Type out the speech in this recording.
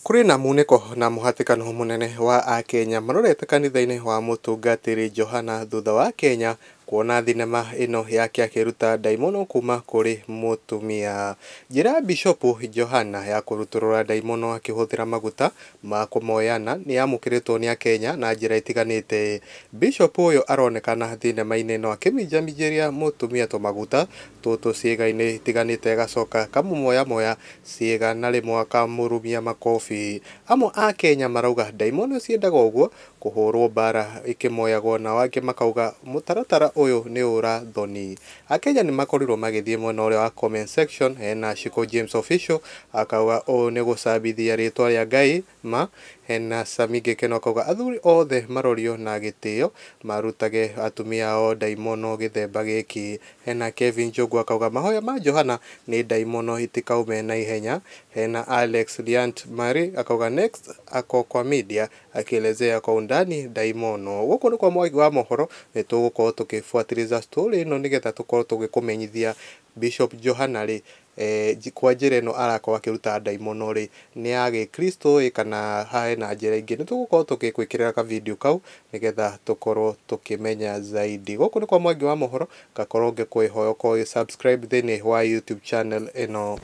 Kũrĩ na munĩko na mũhatĩkano mũnene wa akenya marorete kanitha-inĩ wa mũtungatĩri Johana thutha wa Kenya kuona thinema ĩno yake akĩruta ndaimono kuma kũrĩ mũtumia. Njĩra ya Bishopu Johana ya kũrutũrũra ndaimono akĩhũthĩra maguta ma kũmoyana nĩ yamũkĩrĩtwo nĩ akenya na njĩra itiganĩte. Bishopu ũyũ aronekana thinema-inĩ ĩno akĩminjaminjĩria mũtumia tũmaguta tũtũ ciĩga-inĩ itiganĩte agacoka akamũmoyamoya ciĩga na rĩmwe akamũrumia makobi. Amwe a Kenya marauga ndaimono ciendaga ũguo kũhũrwo mbara ikĩmoyagwo nao angĩ makauga mũtaratara ũyũ nĩ ũra thoni. Akenya nĩ makorirwo magĩthiĩ mwena ũrĩa wa comment section, hena Shiko James Official akauga ũũ nĩ gũcambithia rĩtwa rĩa Ngai ma, hena Sami Gĩkeno akauga athuri othe marorio na gĩtĩo marutage atumia ao ndaimono gĩthemba gĩkĩ, hena Kevin Njogu akauga mahoya ma Johana nĩ ndaimono itikaume na ihenya, hena Alex Liant Mari akauga next ako kwa media akielezea kwa undani ndaimono. Gũkũ nĩ kwa Mwangi wa mohoro nĩ tũgũkorwo tũkĩbuatĩrĩra story ĩno nĩgetha tũkorwo tũgĩkũmenyithia Bishop Johana rĩ kwa njĩra ĩno arakorwo akĩruta ndaimono rĩ nĩ ya gĩkristo ĩ kana hena njĩra ingĩ. Nĩ tũgũkorwo tũgĩkwĩkĩrĩra ka video kau nĩgetha tũkorwo tũkĩmenya zaidi. Gũkũ nĩ kwa Mwangi wa mohoro, ngakorwo ngĩkũhoya ũkorwo ũgĩ subscribe thĩinĩ wa YouTube channel ĩno.